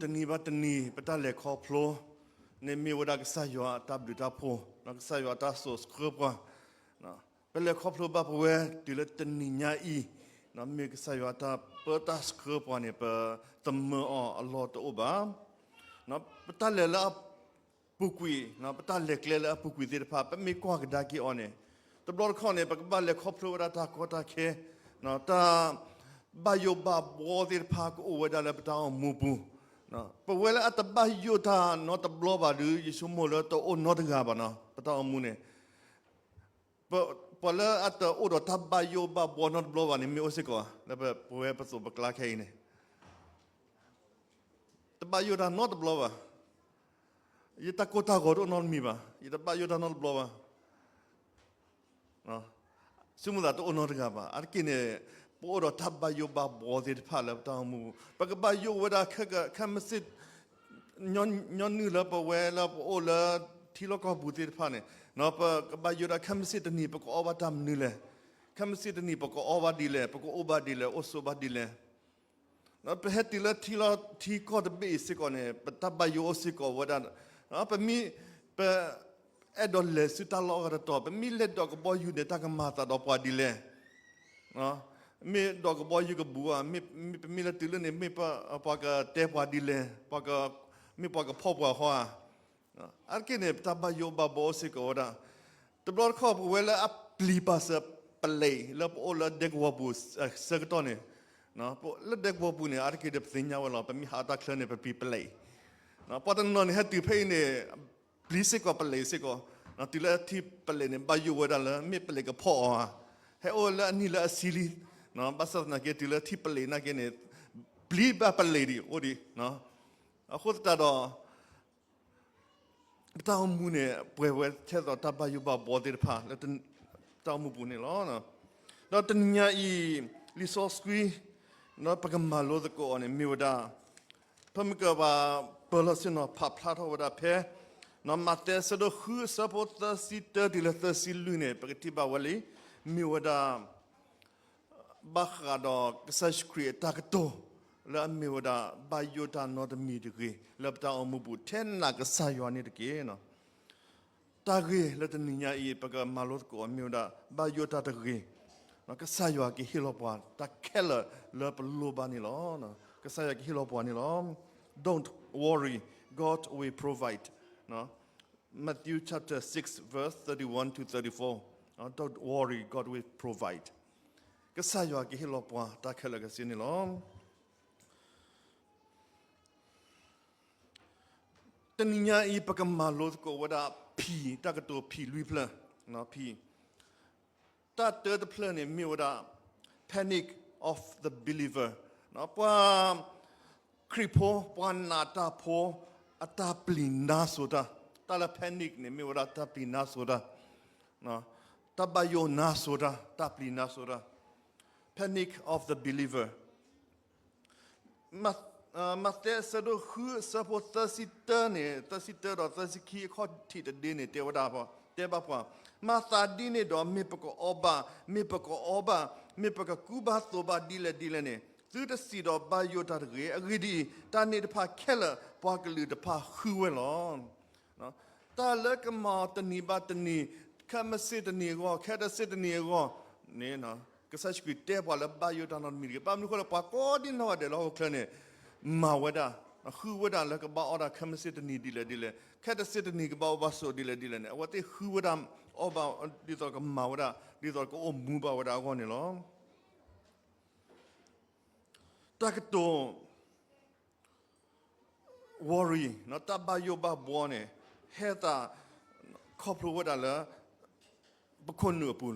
တနံၤဘၣ်တနံၤ ပတၢ်လဲၤခီဖျိန့ၣ်မ့ၢ်ဝဲဒၣ်ကစၢ်ယွၤအတၢ်ဘျုးတၢ်ဖှိၣ်, ကစၢ်ယွၤအတၢ်စိာ်ဆှၢပှၤ. ပလဲၤခီဖျိဘၣ်ပဝဲတုၤလၢတနံၤညါအံၤ, မ့ၢ်ကစၢ်ယွၤတၢ်ပၢတၢ်ဆှၢပှၤန့ၣ် ပသမၢအီၤအလီၢ်တအိၣ်ဘၣ်. ပတၢ်လဲၤလၢအပူၤကွံာ်, ပတၢ်လဲၤကျဲလၢအပူၤကွံာ်သ့ၣ်တဖၣ် ပမ့ၢ်ကွၢ်ကဒါက့ၤအီၤန့ၣ်, တဘျီတခီၣ်န့ၣ် ပကဘၣ်လဲၤခီဖျိဝဲဒၣ်တၢ်ကီတၢ်ခဲ, တၢ်ဘၣ်ယိၣ်ဘၣ်ဘှီသ့ၣ်တဖၣ်ကအိၣ်ဝဲဒၣ်လၢပတၢ်အိၣ်မူပူၤ. ပဝဲလၢအတဘၣ်ယိၣ်တၢ်နီတဘျီဘၣ်ဒီး ယဆိကမိၣ်လၢတအိၣ်နီတဂၤဘၣ်နီၤ ပတၢ်အိၣ်မူန့ၣ် ပှၤလၢအတအိၣ်ဒီးတၢ်ဘၣ်ယိၣ်ဘၣ်ဘှီနီတဘျီဘၣ်န့ၣ် မ့ၢ်အိၣ်စ့ၢ်ကီးဧါ, လၢပဝဲပသိးပကျါခဲအံၤန့ၣ် တဘၣ်ယိၣ်တၢ်နီတဘျီဘၣ်. ယတၢ်ကိၢ်တၢ်ဂီၤတအိၣ်နီတမံၤဘၣ်, ယတဘၣ်ယိၣ်တၢ်နီတဘျီဘၣ်. ဆိကမိၣ်သးတအိၣ်နီတဂၤဘၣ်. အါတက့ၢ်န့ၣ် ပအိၣ်ဒီးတၢ်ဘၣ်ယိၣ်ဘၣ်ဘှီသ့ၣ်တဖၣ်လၢပတၢ်အိၣ်မူပူၤ, ပကဘၣ်ယိၣ်ဝဲဒၣ် ခဲမုၢ်ဆ့ၣ် ညီနုၢ်လၢပဝဲလၢပအိၣ်လၢထံလီၢ်ကီၢ်ပူၤသ့ၣ်တဖၣ်န့ၣ်, ပကဘၣ်ယိၣ်ဒၣ် ခဲမုၢ်ဆ့ၣ်တနံၤ ပကအီၣ်ဘၣ်တၢ်မနုၤလဲၣ်, ခဲမုၢ်ဆ့ၣ်တနံၤပကအီဘၣ်ဒ်လဲၣ်, ပကအိၣ်ဘၣ်ဒ်လဲၣ်, အိၣ်ဆိးဘၣ်ဒ်လဲၣ်. ပဟဲတုၤလၢထံလီၢ်ထံကီၢ်တဘ့ၣ်အံၤစ့ၢ်ကီးန့ၣ် ပတၢ်ဘၣ်ယိၣ်အိၣ်စ့ၢ်ကီးဝဲဒၣ်, ပမ့ၢ် ပ အဲၣ်ဒိးလဲၤဆူတၢ်လီၢ်အဂၤတတီၤ, ပမ့ၢ်လဲၤဒိးကဘီယူၤန့ၣ် တၢ်ကမၤသးဒီးပှၤဒ်လဲၣ်. မ့ၢ်ဒိးကဘီယူၤကဘူးဧါ, မ့ၢ်ပမ့ၢ်လဲၤတုၤလၢန့ၣ် မ့ၢ်ပှၤကတဲပှၤဒ်လဲၣ်, မ့ၢ်ပှၤကဖီၣ်ပှၤဃီဧါ. အါတက့ၢ်န့ၣ် ပတၢ်ဘၣ်ယိၣ်ဘၣ်ဘှီအိၣ်စ့ၢ်ကီးဝဲဒၣ်. တဘျီတခီၣ် ပဝဲလၢအပျံၤပာ်စၢၤပလဲး လၢပအိၣ်လၢဒဲကဝီၤပူၤအဆၢကတီၢ်န့ၣ်, လၢဒဲကဝီၤပူၤန့ၣ် အါတက့ၢ်ဒီးပသ့ၣ်ညါဝဲလီၤ, ပမ့ၢ်ဟးအတၢ်ချၢန့ၣ် ပပျံၤပလဲး. ပှၤတနီၤန့ၣ် ဟဲတုၤဖဲအံၤန့ၣ် ပျံၤစ့ၢ်ကီးပလဲးစ့ၢ်ကီး, တုၤလၢထံၣ်ပလဲးန့ၣ် ဘၣ်ယိၣ်ဝဲဒၣ်လၢ မ့ၢ်ပလဲးကဖီၣ်အီၤဧါ, ဟဲအိၣ်လၢအနံၣ်လၢအဆံလံ, ဘၣ်ဆၣ်သနာ်က့ တုၤလၢထံၣ်ပလဲးနာ်က့န့ၣ် ပျံၤဘၣ်ပလဲးဒံးအိၣ်ဒံး. အဃိသတးဒီး ပတၢ်အိၣ်မူန့ၣ် ပှဲၤဝဲထဲသိးတၢ်ဘၣ်ယိၣ်ဘၣ်ဘှီသ့ၣ်တဖၣ်လၢ တၢ်အိၣ်မူပူၤန့ၣ်လီၤ. ဒီးတနံၤညါအံၤ လံာ်စီဆှံ ပကမၤလိသကိးအီၤန့ၣ် မ့ၢ်ဝဲဒၣ် ဖဲမုၢ်ကပၤ ပၢၤလီၢ်ဆ့ၣ်နီၤ ဖးဖျါထီၣ်ဝဲဒၣ်ဖဲ မးသဲ အဆၢဒိၣ်ဃု အဆၢဖိသၢဆံတၢတုၤလၢသၢဆံလွံၢ်န့ၣ် ပကထံၣ်ဘၣ်ဝဲလံ, မ့ၢ်ဝဲဒၣ် ဘၣ်ဃးဒီးကစၢ်ယ့ၣ်ၡူးခရံာ်အတၢ်ကတိၤ လၢအမ့ၢ်ဝဲဒၣ် ဘၣ်ယိၣ်တၢ်နီတမံၤတဂ့ၤ လၢပတၢ်အိၣ်မူပူၤ ထဲနၤကစၢ်ယွၤန့ၣ်တက့ၢ်. တၢ်ဂ့ၢ်လၢတနံၤညါအံၤ ပကမၤလိသကိးအီၤမ့ၢ်ဝဲဒၣ် ဘၣ်ယိၣ်တၢ်တဂ့ၤ, ကစၢ်ယွၤကဟ့ၣ်လီၤပှၤတၢ်ခဲလၢာ်လၢပလိၣ်ဘၣ်န့ၣ်လီၤ. ကစၢ်ယွၤကဟ့ၣ်လီၤပှၤန့ၣ်လီၤ. Don't worry, God will provide. Matthew chapter six, verse thirty-one to thirty-four. Don't worry, God will provide. ကစၢ်ယွၤကဟ့ၣ်လီၤပှၤတၢ်ခဲလၢာ်ခဲဆ့န့ၣ်လီၤ. တနံၤညါအံၤ ပကမၤလိသကိးဝဲဒၣ် P, တၢ်ကတိၤ P လွံၢ်ဖျၢၣ်, P. တၢ်တၢတဖျၢၣ်န့ၣ်မ့ၢ်ဝဲဒၣ် panic of the believer, ပှၤခရံာ်ဖိ ပှၤနာ်တၢ်ဖိ အတၢ်ပျံၤနါစိၤတၢ်, တၢ်လၢ panic န့ၣ် မ့ၢ်ဝဲဒၣ်တၢ်ပျံၤနါစိၤတၢ်, တၢ်ဘၣ်ယိၣ်နါစိၤတၢ်, တၢ်ပျံၤနါစိၤတၢ်, panic of the believer. မးသဲ အဆၢဒိၣ်ဃု အဆၢဖိသၢဆံတၢန့ၣ်, သၢဆံတၢဒီးသၢဆံခံ အခီၣ်ထံးတဒ့န့ၣ် တဲဝဲဒၣ်, တဲဘၣ်ပှၤ, မၤသးဒ်န့ၣ်ဒီး မ့ၢ်ပကအီၣ်ဘၣ်, မ့ၢ်ပကအီဘၣ်, မ့ၢ်ပကကူဘၣ်သိးဘၣ်ဒ်လဲၣ်ဒ်လဲၣ်န့ၣ်, သုတစံးဒီးဘၣ်ယိၣ်တၢ်တဂ့ၤ. အဂ့ၢ်ဒ်အံၤ, တၢ်န့ၣ်တဖၣ်ခဲလၢာ် ပှၤကလုာ်တဖၣ်ဃုဝဲလီၤ. တၢ်လၢကမၤအီၤတနံၤဘၣ်တနံၤ, ခဲမုၢ်ဆ့ၣ်တနံၤအဂီၢ်, ခဲတစ့ၣ်တနံၤအဂီၢ်န့ၣ်, ကစၢ်ယ့ၣ်ၡူးခရံာ်တဲပှၤလၢ ဘၣ်ယိၣ်တၢ်နီတမံၤတဂ့ၤ. ဘၣ်မနုၤအဃိလဲၣ်, ပှၤကိးဒံနီၢ်ဂၤဒဲးလၢဟီၣ်ခိၣ်ချၢန့ၣ် မၤဝဲဒၣ်, ဃုဝဲဒၣ်လၢကဘၣ်အီၣ်တၢ် ခဲမုၢ်ဆ့ၣ်တနံၤဒ်လဲၣ်ဒ်လဲၣ်, ခဲတစ့ၣ်တနံၤကဘၣ်အိၣ်ဘၣ်ဆိးဒ်လဲၣ်ဒ်လဲၣ်န့ၣ်, အဝဲသ့ၣ်ဃုဝဲဒၣ်, အီၣ်ဘၣ်, ဒ်သိးကမၤဝဲဒၣ်, ဒ်သိးကအိၣ်မူဘၣ်ဝဲဒၣ်အဂီၢ်န့ၣ်လီၤ. တၢ်ကတိၤ worry တၢ်ဘၣ်ယိၣ်ဘၣ်ဘှီန့ၣ် ဟဲသးခီဖျိဝဲဒၣ်လၢ ပခိၣ်နူာ်အပူၤ,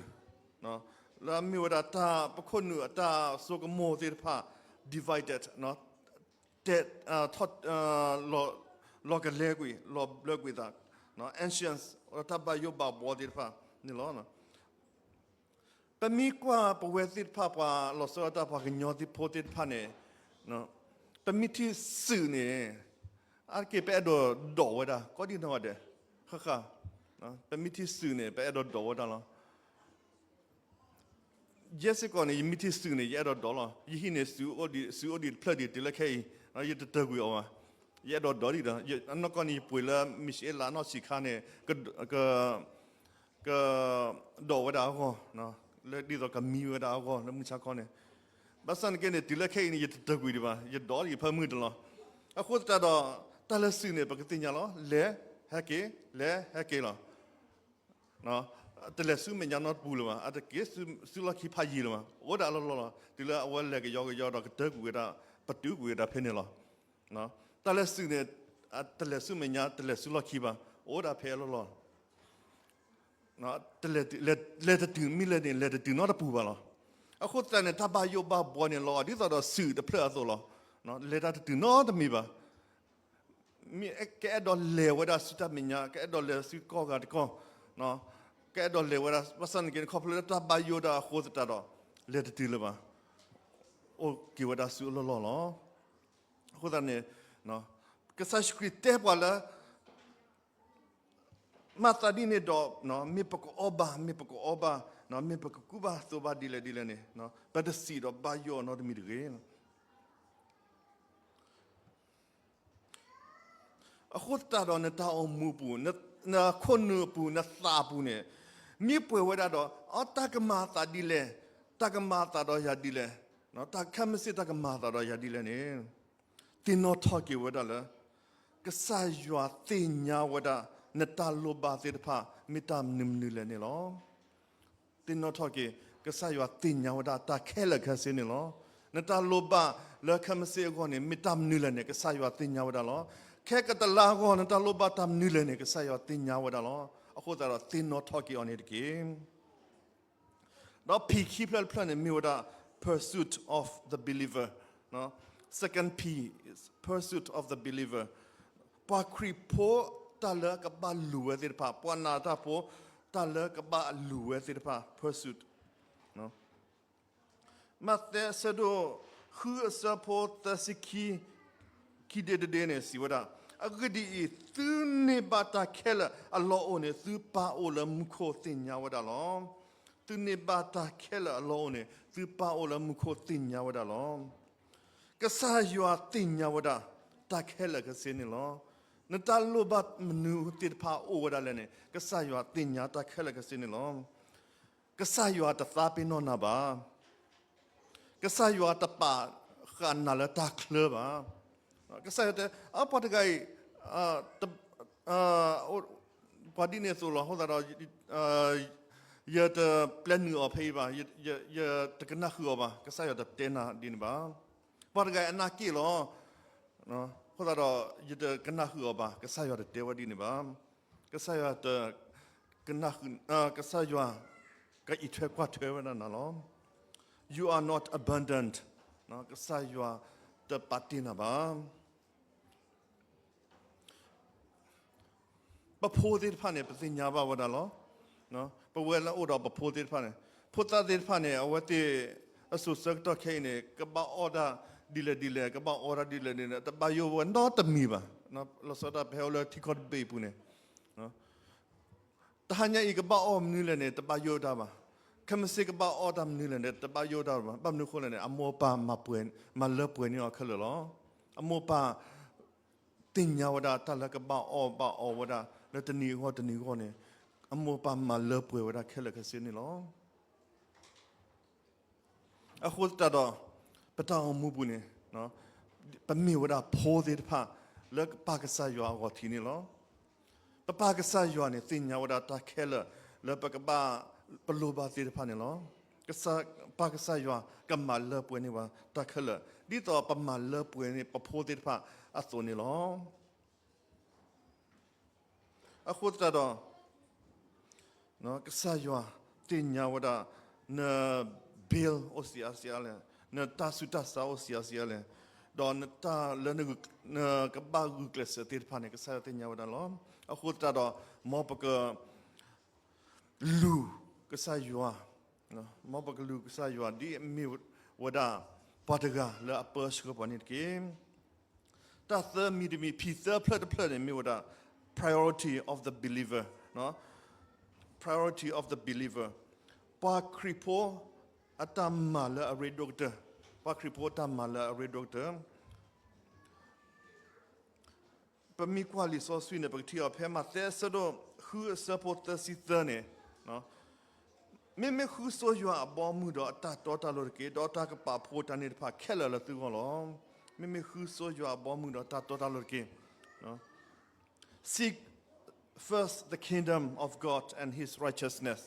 လၢအမ့ၢ်ဝဲဒၣ်တၢ်ပခိၣ်နူာ်အတၢ်ဆိကမိၣ်သ့ၣ်တဖၣ် divided, တဲ, လီၤကလဲကွံာ်, လီၤဘျၢကွံာ်သး, anxious တၢ်ဘၣ်ယိၣ်ဘၣ်ဘှီသ့ၣ်တဖၣ်န့ၣ်လီၤ. ပမ့ၢ်ကွၢ်ပဝဲသ့ၣ်တဖၣ် ပှၤလီၤဆီဒၣ်တၢ် ပှၤကညီဖိသ့ၣ်တဖၣ်န့ၣ်, ပမ့ၢ်ထံၣ်စုးန့ၣ်, အါတက့ၢ်ပအဲၣ်ဒိးဒိးဝဲဒၣ် ကိးဒံနီၢ်ဂၤဒဲး, ဃၣ်ဃၣ်, ပမ့ၢ်ထံၣ်စုးန့ၣ် ပအဲၣ်ဒိးဒိးဝဲဒၣ်လီၤ. ယဲစ့ၢ်ကီးန့ၣ် ယမ့ၢ်ထံၣ်စုးန့ၣ် ယအဲၣ်ဒိးဒိးလီၤ. ယဟံၣ်န့ၣ် စုးအိၣ်ဒံးတဖျၢၣ်ဒံးတုၤလၢခဲအံၤ, ယတတၢၢ်ကွံာ်အီၤဘၣ်. ယအဲၣ်ဒိးဒိးဒံးဒီး အနီၢ်ကီၢ်န့ၣ် ယပှ့ၤလၢ Michelle အနီၢ်ဆံးခါန့ၣ် က ကဒိးဝဲဒၣ်အဂီၢ်, လၢဒ်သိးကမံဝဲဒၣ်အဂီၢ်လၢမုၢ်ဆါခီန့ၣ်. ဘၣ်ဆၣ်သနာ်က့န့ၣ် တုၤလၢခဲအံၤန့ၣ် ယတတၢၢ်ကွံာ်ဒံးဘၣ်, ယဒိးဒံးဖၢမုၢ်တလီၤ. အဃိသတးဒီး တၢ်လၢစုးန့ၣ် ပကသ့ၣ်ညါလီၤ, လဲၤဟဲက့ၤ, လဲၤဟဲက့ၤလီၤ. တလဲၤဆူမဲာ်ညါနီတပူၤလၢၤဘၣ်, အတက့ၤဆူလီၢ်ခံဖးယံၤလၢၤဘၣ်, အိၣ်ဒၣ်လီၢ်လီၢ်လီၤ. တုၤလၢအဝဲလဲၤကယီကယီဒီးကတၢၢ်ကွံာ်ဝဲဒၣ်, ပတုာ်ကွံာ်ဝဲဒၣ်ဖဲန့ၣ်လီၤ. တၢ်လၢစုးန့ၣ် တလဲၤဆူမဲာ်ညါ တလဲၤဆူလီၢ်ခံဘၣ်, အိၣ်ဒၣ်ဖဲအလီၢ်လီၢ် လဲၤတတုၤ မ့ၢ်လဲၤန့ၣ် လဲၤတတုၤနီတပူၤဘၣ်လီၤ. အဃိသတးန့ၣ် တၢ်ဘၣ်ယိၣ်ဘၣ်ဘှီန့ၣ်လီၤ ဒ်သိးဒီးစုးတဖျၢၣ်အသိးလီၤ. လဲၤတၢ်တတုၤနီတမံၤဘၣ်. မ့ၢ်ကအဲၣ်ဒိးလဲၤဝဲဒၣ်ဆူတၢ်မဲာ်ညါ, ကအဲၣ်ဒိးလဲၤဆူကီၢ်ဂၤတကီၢ်, ကအဲၣ်ဒိးလဲၤဝဲဒၣ် ဘၣ်ဆၣ်သနာ်က့ ခီဖျိလၢတၢ်ဘၣ်ယိၣ်ဒၣ်အဃိသတးဒီး လဲၤတတုၤလၢၤဘၣ်, အိၣ်က့ၤဝဲဒၣ်ဆူအလီၢ်လီၢ်လီၤ. အဃိသတးန့ၣ် ကစၢ်ယ့ၣ်ၡူးခရံာ်တဲပှၤလၢ မၤသးဒ်န့ၣ်ဒီး မ့ၢ်ပကအီၣ်ဘၣ်, မ့ၢ်ပကအီဘၣ်, မ့ၢ်ပကကူၣ်ဘၣ်သိးဘၣ်ဒ်လဲၣ်ဒ်လဲၣ်န့ၣ် ပတစံးဒီးဘၣ်ယိၣ်အီၤနီတမံၤတဂ့ၤ. အဃိသတးဒီးနတၢ်အိၣ်မူအပူၤ, နခိၣ်နူာ်အပူၤ, နသးအပူၤန့ၣ် မ့ၢ်ပှဲၤဝဲဒၣ်ဒီး အတၢ်ကမၤအသးဒ်လဲၣ်, တၢ်ကမၤအသးဒီးယၤဒ်လဲၣ်, တၢ်ခဲမုၢ်ဆ့ၣ်တၢ်ကမၤအသးဒီးယၤဒ်လဲၣ်န့ၣ် သ့ၣ်နီၣ်ထီၣ်က့ၤဝဲဒၣ်လၢ ကစၢ်ယွၤသ့ၣ်ညါဝဲဒၣ် နတၢ်လိၣ်ဘၣ်သ့ၣ်တဖၣ် မ့ၢ်တၢ်မနုၤမနုၤလဲၣ်န့ၣ်လီၤ. သ့ၣ်နီၣ်ထီၣ်က့ၤ ကစၢ်ယွၤသ့ၣ်ညါဝဲဒၣ်တၢ်ခဲလၢာ်ခဲဆ့န့ၣ်လီၤ. နတၢ်လိၣ်ဘၣ်လၢခဲမုၢ်ဆ့ၣ်အဂီၢ်န့ၣ် မ့ၢ်တၢ်မနုၤလဲၣ်န့ၣ် ကစၢ်ယွၤသ့ၣ်ညါဝဲဒၣ်လီၤ. ခဲကတလါအဂီၢ် နတၢ်လိၣ်ဘၣ်တၢ်မနုၤလဲၣ်န့ၣ် ကစၢ်ယွၤသ့ၣ်ညါဝဲဒၣ်လီၤ. အဃိသတးဒီးသ့ၣ်နီၣ်ထီၣ်က့ၤအီၤန့ၣ်တက့ၢ်. ဒီး P ခံဖျၢၣ်တဖျၢၣ်န့ၣ်မ့ၢ်ဝဲဒၣ် pursuit of the believer, second P is pursuit of the believer, ပှၤခရံာ်ဖိတၢ်လၢကဘၣ်လူၤဝဲသ့ၣ်တဖၣ်, ပှၤနာ်တၢ်ဖိ တၢ်လၢကဘၣ်လူၤဝဲသ့ၣ်တဖၣ် pursuit. မးသဲအဆၢဒိၣ်ဃုအဆၢဖိသၢဆံခံ ခံဒ့တဒ့န့ၣ် စံးဝဲဒၣ်, အဂ့ၢ်ဒ်အံၤ, သုန့ၢ်ဘၣ်တၢ်ခဲလၢာ်အလီၢ်အိၣ်န့ၣ် သုပၢ်အိၣ်လၢမူခိၣ်သ့ၣ်ညါဝဲဒၣ်လီၤ. သုန့ၢ်ဘၣ်တၢ်ခဲလၢာ်အလီၢ်အိၣ်န့ၣ် သုပၢ်အိၣ်လၢမူခိၣ်သ့ၣ်ညါဝဲဒၣ်လီၤ. ကစၢ်ယွၤသ့ၣ်ညါဝဲဒၣ် တၢ်ခဲလၢာ်ခဲဆ့န့ၣ်လီၤ. နတၢ်လိၣ်ဘၣ်မနုၤသ့ၣ်တဖၣ်အိၣ်ဝဲဒၣ်လဲၣ်န့ၣ် ကစၢ်ယွၤသ့ၣ်ညါတၢ်ခဲလၢာ်ခဲဆ့န့ၣ်လီၤ. ကစၢ်ယွၤတသးပ့ၤနီၣ်နၤဘၣ်. ကစၢ်ယွၤတပာ်ဃာ်နၤလၢတၢ်ချၢဘၣ်. ကစၢ်ယွၤတဲ အပှၤတဂၤအံၤ ပှၤဒ်န့ၣ်အသိးလီၤ. အဃိသတးဒီး ယတပျဲနုာ်အီၤဖဲအံၤဘၣ်, ယတကနၣ်ဃုာ်အီၤဘၣ်, ကစၢ်ယွၤတတဲနၤဒ်န့ၣ်ဘၣ်. ပှၤတဂၤအံၤအနၢ်က့ၣ်လီၤ. အဃိသတးဒီး ယတကနၣ်ဃုာ်အီၤဘၣ်, ကစၢ်ယွၤတတဲဝဲဒ်န့ၣ်ဘၣ်. ကစၢ်ယွၤတကနၣ်ဃုာ်, ကစၢ်ယွၤကအံးထွဲကွၢ်ထွဲဝဲဒၣ်နၤလီၤ. You are not abandoned. ကစၢ်ယွၤတပာ်တ့ၢ်နၤဘၣ်. ပဖိသ့ၣ်တဖၣ်န့ၣ် ပသ့ၣ်ညါဘၣ်ဝဲဒၣ်လီၤ. ပဝဲလၢအအိၣ်ဒီးပဖိသ့ၣ်တဖၣ်န့ၣ်, ဖိသၣ်သ့ၣ်တဖၣ်န့ၣ် အဝဲသ့ၣ်အစိၤဆၢကတီၢ်ခဲအံၤန့ၣ် ကဘၣ်အီၣ်တၢ်ဒ်လဲၣ်ဒ်လဲၣ်, ကဘၣ်အီတၢ်ဒ်လဲၣ်ဒ်လဲၣ်, တဘၣ်ယိၣ်ဝဲနီတမံၤဘၣ်. လီၤဆီဒၣ်တၢ်ပဟဲအိၣ်လၢထံကီၢ်တဘ့ၣ်အပူၤန့ၣ် တဟါညါအံၤကဘၣ်အီၣ်မနုၤလဲၣ်န့ၣ် တဘၣ်ယိၣ်တၢ်ဘၣ်. ခဲမုၢ်ဆ့ၣ်ကဘၣ်အီၣ်တၢ်မနုၤလဲၣ်န့ၣ် တဘၣ်ယိၣ်တၢ်ဘၣ်. ဘၣ်မနုၤအဃိလဲၣ်န့ၣ် အမိၢ်အပၢ်မၤလၢပှဲၤန့ၢ်အီၤခဲလၢာ်လီၤ. အမိၢ်အပၢ်သ့ၣ်ညါဝဲဒၣ်တၢ်လၢကဘၣ်အီၣ်ဘၣ်အီဝဲဒၣ်လၢတနံၤအဂီၢ်တနံၤအဂီၢ်န့ၣ်, အမိၢ်အပၢ်မၤလၢပှဲၤဝဲဒၣ်ခဲလၢာ်ခဲဆ့န့ၣ်လီၤ. အဃိသတးဒီး ပတၢ်အိၣ်မူပူၤန့ၣ် ပမ့ၢ်ဝဲဒၣ်ဖိသ့ၣ်တဖၣ် လၢပပၢ်ကစၢ်ယွၤအဂီၢ်ထံးန့ၣ်လီၤ. ပပၢ်ကစၢ်ယွၤန့ၣ် သ့ၣ်ညါဝဲဒၣ်တၢ်ခဲလၢာ်လၢပကဘၣ်ပလိၣ်ဘၣ်သ့ၣ်တဖၣ်န့ၣ်လီၤ. ပပၢ်ကစၢ်ယွၤကမၤလၢပှဲၤန့ၢ်ပှၤတၢ်ခဲလၢာ် ဒ်သိးပမၤလၢပှဲၤန့ၢ်ပဖိသ့ၣ်တဖၣ်အသိးန့ၣ်လီၤ. အဃိသတးဒီး ကစၢ်ယွၤသ့ၣ်ညါဝဲဒၣ် န bill အိၣ်စံးအါစံးအါလဲၣ်, နတၢ်ဆူးတၢ်ဆါအိၣ်စံးအါစံးအါလဲၣ်, ဒီးနတၢ်လၢ နကဘၣ်ဂုာ်ကျဲးစၢးသ့ၣ်တဖၣ်န့ၣ် ကစၢ်ယွၤသ့ၣ်ညါဝဲဒၣ်လီၤ. အဃိသတးဒီး မ်ပက လူၤကစၢ်ယွၤ, မ်ပကလူၤကစၢ်ယွၤ ဒ်အမ့ၢ်ဝဲဒၣ် ပှၤတဂၤလၢအပၢဆှၢပှၤန့ၣ်တက့ၢ်. တၢ်သၢမံၤတမံၤ P သၢဖျၢၣ်တဖျၢၣ်န့ၣ် မ့ၢ်ဝဲဒၣ် priority of the believer, priority of the believer, ပှၤခရံာ်ဖိအတၢ်မၤလၢအရ့ဒိၣ်ကတၢၢ်, ပှၤခရံာ်ဖိအတၢ်မၤလၢအရ့ဒိၣ်ကတၢၢ်. ပမ့ၢ်ကွၢ်လံာ်စီဆှံန့ၣ် ပကထံၣ်အီၤဖဲမးသဲအဆၢဒိၣ်ဃုအဆၢဖိသၢဆံသၢန့ၣ်, မ့မ့ၢ်ဃုဆိယွၤအဘီအမုၢ်ဒီးအတၢ်တီတၢ်လိၤတက့ၢ်. ဒီးတၢ်ကပာ်ဖှိၣ်တၢ်န့ၣ်တဖၣ်ခဲလၢာ်လၢသုဂီၢ်လီၤ. မ့မ့ၢ်ဃုဆိယွၤအဘီအမုၢ်ဒီးတၢ်တီတၢ်လိၤတက့ၢ်. Seek first the kingdom of God and his righteousness.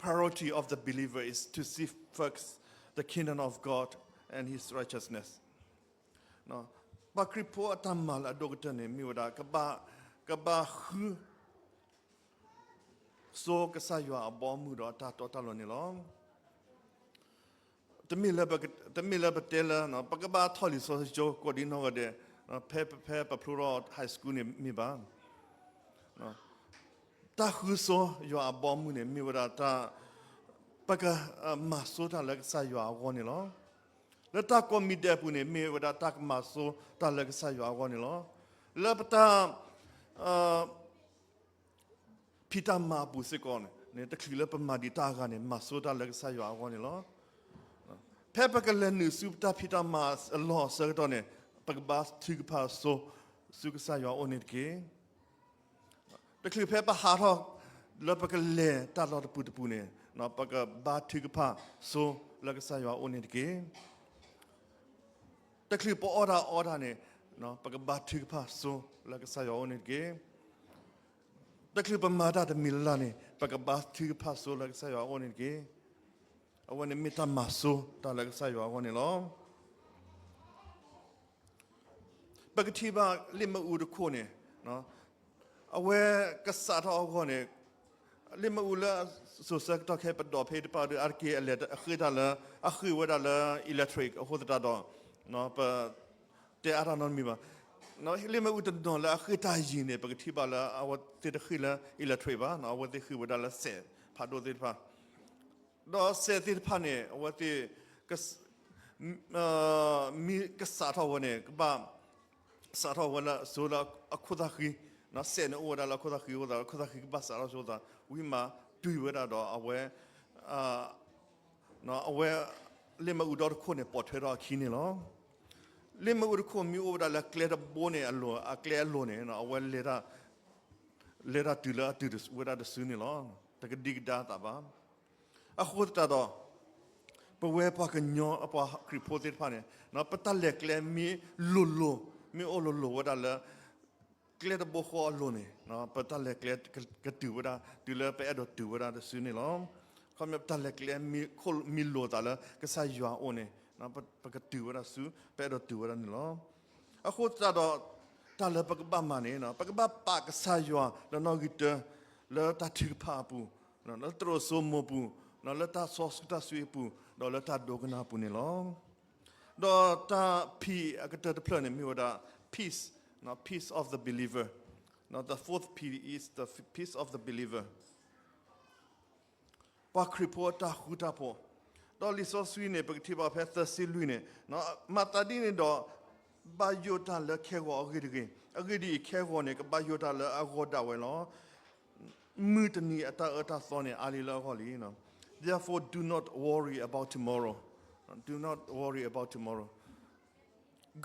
Priority of the believer is to seek first the kingdom of God and his righteousness. ပှၤခရံာ်ဖိအတၢ်မၤလၢအဒိၣ်ကတၢၢ်န့ၣ် မ့ၢ်ဝဲဒၣ် ကဘၣ်ဃု စိကစၢ်ယွၤအဘီအမုၢ်ဒီးအတၢ်တီတၢ်လိၤန့ၣ်လီၤ. တမ့ၢ်လၢပတဲလၢ ပကဘၣ်ထီၣ်လံာ်စီဆှံကၠိကိးဒံနီၢ်ဂၤဒဲး ဖဲ ဖဲပဖျိထီၣ် high school န့ၣ်မ့ၢ်ဘၣ်. တၢ်ဃုစိယွၤအဘီအမုၢ်န့ၣ် မ့ၢ်ဝဲဒၣ်တၢ် ပကမၤစိတၢ်လၢကစၢ်ယွၤအဂီၢ်န့ၣ်လီၤ. လၢတၢ်ကိးမံၤဒဲးအပူၤန့ၣ် မ့ၢ်ဝဲဒၣ်တၢ်ကမၤစိတၢ်လၢကစၢ်ယွၤအဂီၢ်န့ၣ်လီၤ. လၢပတၢ် ဖံးတၢ်မၤအပူၤစ့ၢ်ကီးန့ၣ် တချုးလၢပမၤဒံးတၢ်အဂၤန့ၣ် မၤစိတၢ်လၢကစၢ်ယွၤအဂီၢ်န့ၣ်လီၤ. ဖဲပကလဲၤနုာ်ဆူပတၢ်ဖံးတၢ်မၤအလီၢ်အဆၢကတီၢ်န့ၣ် ပကဘါထုကဖၣ်စိ ဆူကစၢ်ယွၤအအိၣ်န့ၣ်တက့ၢ်. တချုးဖဲပဟးထီၣ်လၢပကလဲၤတၢ်လီၢ်တပူၤတပူၤန့ၣ် ပကဘါထုကဖၣ်စိလၢကစၢ်ယွၤအအိၣ်န့ၣ်တက့ၢ်. တချုးပအီၣ်တၢ်အီတၢ်န့ၣ် ပကဘါထုကဖၣ်စိလၢကစၢ်ယွၤအအိၣ်န့ၣ်တက့ၢ်. တချုးပမၤတၢ်တမံၤလၢ်လၢ်န့ၣ် ပကဘါထုကဖၣ်စိလၢကစၢ်ယွၤအအိၣ်န့ၣ်တက့ၢ်. အဝဲန့ၣ်မ့ၢ်တၢ်မၤစိတၢ်လၢကစၢ်ယွၤအဂီၢ်န့ၣ်လီၤ. ပကထံၣ်ဘၣ်လံာ်မ့ၣ်အူတခိၣ်န့ၣ် အဝဲကစးထီၣ်အဂီၢ်န့ၣ် လံာ်မ့ၣ်အူလၢစိၤဆၢကတီၢ်ခဲအံၤ ပဒိးဖဲတဖၣ်ဒီး အါတက့ၢ်အလဲၤဃ့ၢ်တၢ်လၢ အဃ့ၢ်ဝဲဒၣ်လၢ electric အဃိသတးဒီး ပတဲအါတၢ်နီတမံၤဘၣ်. လံာ်မ့ၣ်အူတနီၤလၢအဃ့ၢ်တၢ်ယံၤန့ၣ် ပကထံၣ်ဘၣ်လၢအဝဲသ့ၣ်တဃ့ၢ်လၢ electric ဘၣ်, အဝဲသ့ၣ်ဃ့ၢ်ဝဲဒၣ်လၢစဲးဖးဒိၣ်သ့ၣ်တဖၣ် ဒီးစဲးသ့ၣ်တဖၣ်န့ၣ် အဝဲသ့ၣ် မ့ၢ်ကစးထီၣ်ဝဲန့ၣ် ကဘၣ်စးထီၣ်ဝဲလၢစိၤလၢအခိၣ်သၣ်ဃံ, စဲးန့ၣ်အိၣ်ဝဲဒၣ်လၢအခိၣ်သၣ်ဃံ အဃိသတး အခိၣ်သၣ်ဃံကဘၣ်စးထီၣ်စိၤသး ဝံၤမးတုၤဝဲဒၣ်ဒီးအဝဲ အဝဲ လံာ်မ့ၣ်အူဒီတခိၣ်န့ၣ် ပိာ်ထွဲထီၣ်အခံန့ၣ်လီၤ. လံာ်မ့ၣ်အူတခိၣ်မ့ၢ်အိၣ်ဝဲဒၣ်လၢကျဲတဘိန့ၣ်အလိၤ အကျဲအလိၤန့ၣ် အဝဲ လဲၤတၢ်တုၤလၢအတုၤဝဲဒၣ်တစုန့ၣ်လီၤ. တကဒံကဒါအသးဘၣ်. အဃိသတးဒီး ပဝဲပှၤကညီအပှၤခရံာ်ဖိသ့ၣ်တဖၣ်န့ၣ် ပတၢ်လဲၤကျဲမ့ၢ်လိၤလိၤ မ့ၢ်အိၣ်လိၤလိၤဝဲဒၣ်လၢ ကျဲတဘိဃီအလိၤန့ၣ် ပတၢ်လဲၤကျဲကတုၤဝဲဒၣ် တုၤလၢပအဲၣ်ဒိးတုၤဝဲဒၣ်တစုန့ၣ်လီၤ. ခီပညီ ပတၢ်လဲၤကျဲမ့ၢ်လိၤသးလၢကစၢ်ယွၤအအိၣ်န့ၣ် ပကတုၤဝဲဒၣ်ဆူ ပအဲၣ်ဒိးတုၤဝဲဒၣ်န့ၣ်လီၤ. အဃိသတးဒီး တၢ်လၢပကဘၣ်မၤန့ၣ် ပကဘၣ်ပာ်ကစၢ်ယွၤလၢနီၣ်ဂံၢ်တၢ လၢတၢ်ထုကဖၣ်အပူၤ, လၢတြိာ်စိမိၤပူၤ, လၢတၢ်စီဆှံတၢ်ဆှံအပူၤ, ဒီးလၢတၢ်ဒိကနၣ်အပူၤန့ၣ်လီၤ. ဒီးတၢ် P အကတၢၢ်တဖျၢၣ်န့ၣ်မ့ၢ်ဝဲဒၣ် peace, peace of the believer. The fourth P is the peace of the believer. ပှၤခရံာ်ဖိအတၢ်ဃူတၢ်ဖိး, ဒီးလံာ်စီဆှံန့ၣ် ပကထံၣ်ဘၣ်ဖဲသၢဆံလွံၢ်န့ၣ် မၤသးဒ်န့ၣ်ဒီး ဘၣ်ယိၣ်တၢ်လၢခဲဂီၤအဂ့ၢ်တဂ့ၤ, အဂ့ၢ်ဒ်အံၤ, ခဲဂီၤန့ၣ် ကဘၣ်ယိၣ်တၢ်လၢအဂီၢ်ဒၣ်ဝဲလီၤ. မုၢ်တနံၤအတၢ်အၢတၢ်သီန့ၣ် အါလံလၢအဂီၢ်လံ. Therefore, do not worry about tomorrow. Do not worry about tomorrow.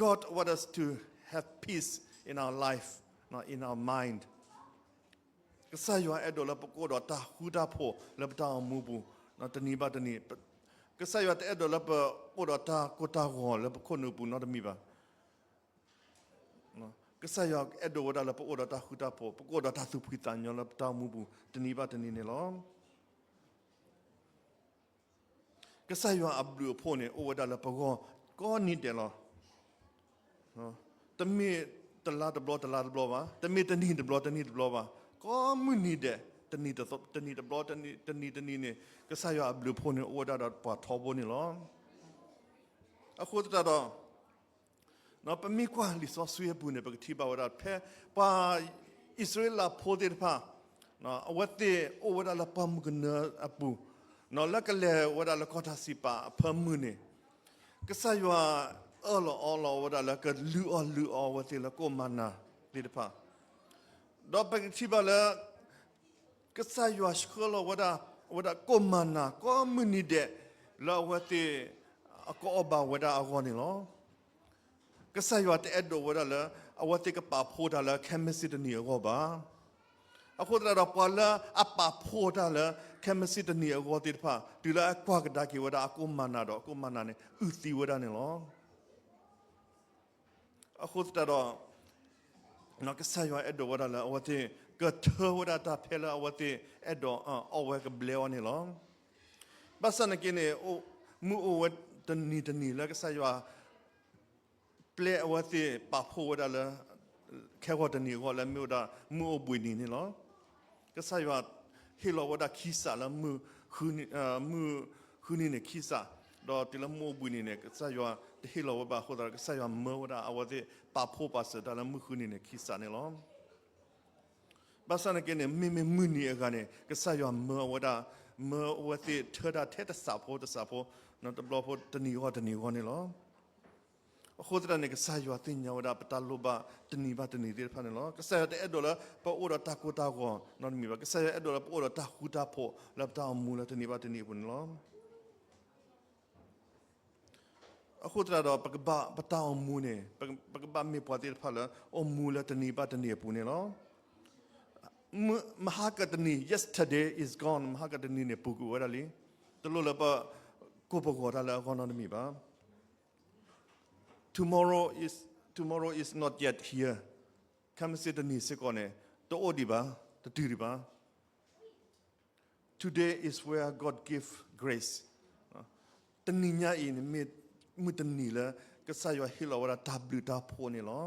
God wants us to have peace in our life, in our mind. ကစၢ်ယွၤအဲၣ်ဒိးလၢပကအိၣ်ဒီးတၢ်ဃူတၢ်ဖိးလၢပတၢ်အိၣ်မူပူၤ တနံၤဘၣ်တနံၤ, ကစၢ်ယွၤတအဲၣ်ဒိးလၢပအိၣ်ဒီးတၢ်ကိၢ်တၢ်ဂီၤလၢပခိၣ်နူာ်ပူၤနီတမံၤဘၣ်. ကစၢ်ယွၤအဲၣ်ဒိးဝဲဒၣ်လၢပအိၣ်ဒီးတၢ်ဃူတၢ်ဖိး, ပကအိၣ်ဒီးတၢ်သူၣ်ဖှံသးညီလၢပတၢ်အိၣ်မူပူၤ တနံၤဘၣ်တနံၤန့ၣ်လီၤ. ကစၢ်ယွၤအဘျုးအဖှိၣ်န့ၣ် အိၣ်ဝဲဒၣ်လၢပဂီၢ်ကိးနံၤဒဲးလီၤ. တမ့ၢ်တလါတဘျီတလါတဘျီဘၣ်, တမ့ၢ်တနံၣ်တဘျီတနံၣ်တဘျီဘၣ်, ကိးမုၢ်နံၤဒဲး, တနံၣ်တဘျီတနံၣ်တနံၤန့ၣ် ကစၢ်ယွၤအဘျုးအဖှိၣ်န့ၣ် အိၣ်ဝဲဒၣ်ဒီးပှၤထီဘိန့ၣ်လီၤ. အဃိသတးဒီး ပမ့ၢ်ကွၢ်လံာ်စီဆှံအပူၤန့ၣ် ပကထံၣ်ဘၣ်ဝဲဒၣ် ဖဲပှၤအံၣ်စရ့လးဖိသ့ၣ်တဖၣ် အဝဲသ့ၣ်အိၣ်ဝဲဒၣ်လၢပှၢ်မုၢ်ကနၢအပူၤ, လၢကလဲၤဝဲဒၣ်လၢကီၢ်တၢ်စံးပာ်အဖၢမုၢ်န့ၣ်, ကစၢ်ယွၤအၢၣ်လီၤအီလီၤဝဲဒၣ်လၢကလုၢ်အီၣ်လုၢ်အီအဝဲသ့ၣ်လၢကိၣ်မၤနၤသ့ၣ်တဖၣ်, ဒီးပကထံၣ်ဘၣ်လၢ ကစၢ်ယွၤဆှၢလီၤဝဲဒၣ် ဝဲဒၣ်ကိၣ်မၤနၤ ကိးမုၢ်နံၤဒဲး လၢအဝဲသ့ၣ်အကအီၣ်ဘၣ်ဝဲဒၣ်အဂီၢ်န့ၣ်လီၤ. ကစၢ်ယွၤတအဲၣ်ဒိးဝဲဒၣ်လၢ အဝဲသ့ၣ်ကပာ်ဖှိၣ်တၢ်လၢခဲမုၢ်ဆ့ၣ်တနံၤအဂီၢ်ဘၣ်. အဃိသတးဒီး ပှၤလၢအပာ်ဖှိၣ်တၢ်လၢ ခဲမုၢ်ဆ့ၣ်တနံၤအဂီၢ်သ့ၣ်တဖၣ် တုၤလၢအကွၢ်ကဒါက့ၤဝဲဒၣ်အကိၣ်မၤနၤဒီး အကိၣ်မၤနၤန့ၣ် အုၣ်သံဝဲဒၣ်န့ၣ်လီၤ. အဃိသတးဒီး ကစၢ်ယွၤအဲၣ်ဒိးဝဲဒၣ်လၢ အဝဲသ့ၣ်ကထၢဝဲဒၣ်တၢ်ဖဲလၢအဝဲသ့ၣ်အဲၣ်ဒိးအီၣ်ဝဲကဘျဲအီၤန့ၣ်လီၤ. ဘၣ်ဆၣ်နာ်က့န့ၣ် မုၢ်အိၣ်ဝဲတနံၤတနံၤလၢကစၢ်ယွၤ ပျဲအဝဲသ့ၣ်ပာ်ဖှိၣ်ဝဲဒၣ်လၢ ခဲဂီၤတနံၤအဂီၢ်လၢမ့ၢ်ဝဲဒၣ်မုၢ်အိၣ်ဘှံးနံၤန့ၣ်လီၤ. ကစၢ်ယွၤဟ့ၣ်လီၤဝဲဒၣ်ခံစးလၢ မုၢ်ဃုနံၤန့ၣ်ခံစး, ဒီးတုၤလၢမုၢ်အိၣ်ဘှံးနံၤန့ၣ် ကစၢ်ယွၤတဟ့ၣ်လီၤဝဲဘၣ်အဃိသတးဒီး ကစၢ်ယွၤမၢဝဲဒၣ်အဝဲသ့ၣ်ပာ်ဖှိၣ်ပာ်စၢၤတၢ်လၢမုၢ်ဃုနံၤန့ၣ်ခံစးန့ၣ်လီၤ. ဘၣ်ဆၣ်နာ်က့န့ၣ် မ့မ့ၢ်မုၢ်နံၤအဂၤန့ၣ် ကစၢ်ယွၤမၢဝဲဒၣ်, မၢအဝဲသ့ၣ်ထၢတၢ်ထဲတစးဖိတစးဖိ, တဘျီဖိတနံၤဂီၢ်တနံၤဂီၢ်န့ၣ်လီၤ. အဃိသတးန့ၣ် ကစၢ်ယွၤသ့ၣ်ညါဝဲဒၣ်ပတၢ်လိၣ်ဘၣ်တနံၤဘၣ်တနံၤသ့ၣ်တဖၣ်န့ၣ်လီၤ. ကစၢ်ယွၤတအဲၣ်ဒိးလၢပအိၣ်ဒီးတၢ်ကိၢ်တၢ်ဂီၤနီတမံၤဘၣ်. ကစၢ်ယွၤအဲၣ်ဒိးလၢပအိၣ်ဒီးတၢ်ဃူတၢ်ဖိးလၢပတၢ်အိၣ်မူလၢတနံၤဘၣ်တနံၤအပူၤန့ၣ်လီၤ. အဃိသတးဒီး ပကဘၣ်ပတၢ်အိၣ်မူန့ၣ် ပကဘၣ်မ့ၢ်ပှၤသ့ၣ်တဖၣ်လၢအိၣ်မူလၢတနံၤဘၣ်တနံၤအပူၤန့ၣ်လီၤ. မဟါကတနံၤ yesterday is gone, မဟါကတနံၤန့ၣ် ပူၤကွံာ်ဝဲဒၣ်လံ. တလိၣ်လၢပကိၢ်ပဂီၤတၢ်လၢအဂီၢ်နီတမံၤဘၣ်. Tomorrow is, tomorrow is not yet here. ခဲမုၢ်ဆ့ၣ်တနံၤစ့ၢ်ကီးန့ၣ် တအိၣ်ဒံးဘၣ်, တတုၤဒံးဘၣ်. Today is where God give grace. တနံၤညါအံၤန့ၣ်မ့ၢ်မုၢ်တနံၤလၢ ကစၢ်ယွၤဟ့ၣ်လီၤဝဲဒၣ်တၢ်ဘျုးတၢ်ဖှိၣ်န့ၣ်လီၤ.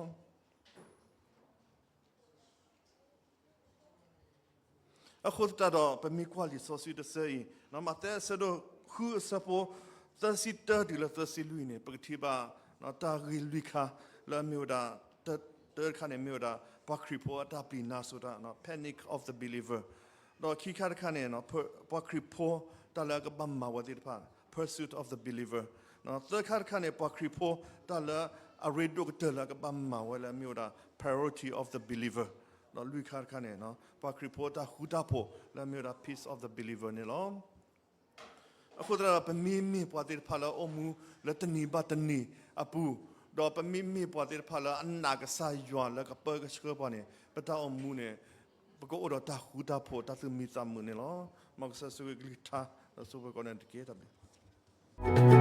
အဃိသတးဒီး ပမ့ၢ်ကွၢ်လံာ်စီဆှံတဆၢအံၤ မးသဲအဆၢဒိၣ်ဃုအဆၢဖိ သၢဆံတၢတုၤလၢသၢဆံလွံၢ်န့ၣ် ပကထံၣ်ဘၣ် တၢ်ဂ့ၢ်လွံၢ်ခါလၢအမ့ၢ်ဝဲဒၣ် တၢတခါန့ၣ်မ့ၢ်ဝဲဒၣ် ပှၤခရံာ်ဖိအတၢ်ပျံၤနါစိၤတၢ် panic of the believer, ဒီးခံခါတခါန့ၣ် ပှၤခရံာ်ဖိတၢ်လၢအကဘၣ်မၤဝဲသ့ၣ်တဖၣ် pursuit of the believer, သၢခါတခါန့ၣ် ပှၤခရံာ်ဖိတၢ်လၢအရ့ဒိၣ်ကတၢၢ်လၢအကဘၣ်မၤဝဲလၢအမ့ၢ်ဝဲဒၣ် priority of the believer, ဒီးလွံၢ်ခါတခါန့ၣ် ပှၤခရံာ်ဖိတၢ်ဃူတၢ်ဖိးလၢအမ့ၢ်ဝဲဒၣ် peace of the believer န့ၣ်လီၤ. အဃိသတးဒီး ပမ့မ့ၢ်ပှၤသ့ၣ်တဖၣ်လၢအိၣ်မူလၢတနံၤဘၣ်တနံၤအပူၤ, ဒီးပမ့မ့ၢ်ပှၤသ့ၣ်တဖၣ်လၢအနာ်ကစၢ်ယွၤလၢကပၢကဆှၢပှၤန့ၣ် ပတၢ်အိၣ်မူန့ၣ် ပကအိၣ်ဒီးတၢ်ဃူတၢ်ဖိးတၢ်သူၣ်မံသးမုာ်န့ၣ်လီၤ. မ်ကစၢ်ဆိၣ်ဂ့ၤကလုၢ်ကထါ ဒီးဆိၣ်ဂ့ၤပှၤကိးဂၤဒဲးတက့ၢ်. တၢ်ဘျုး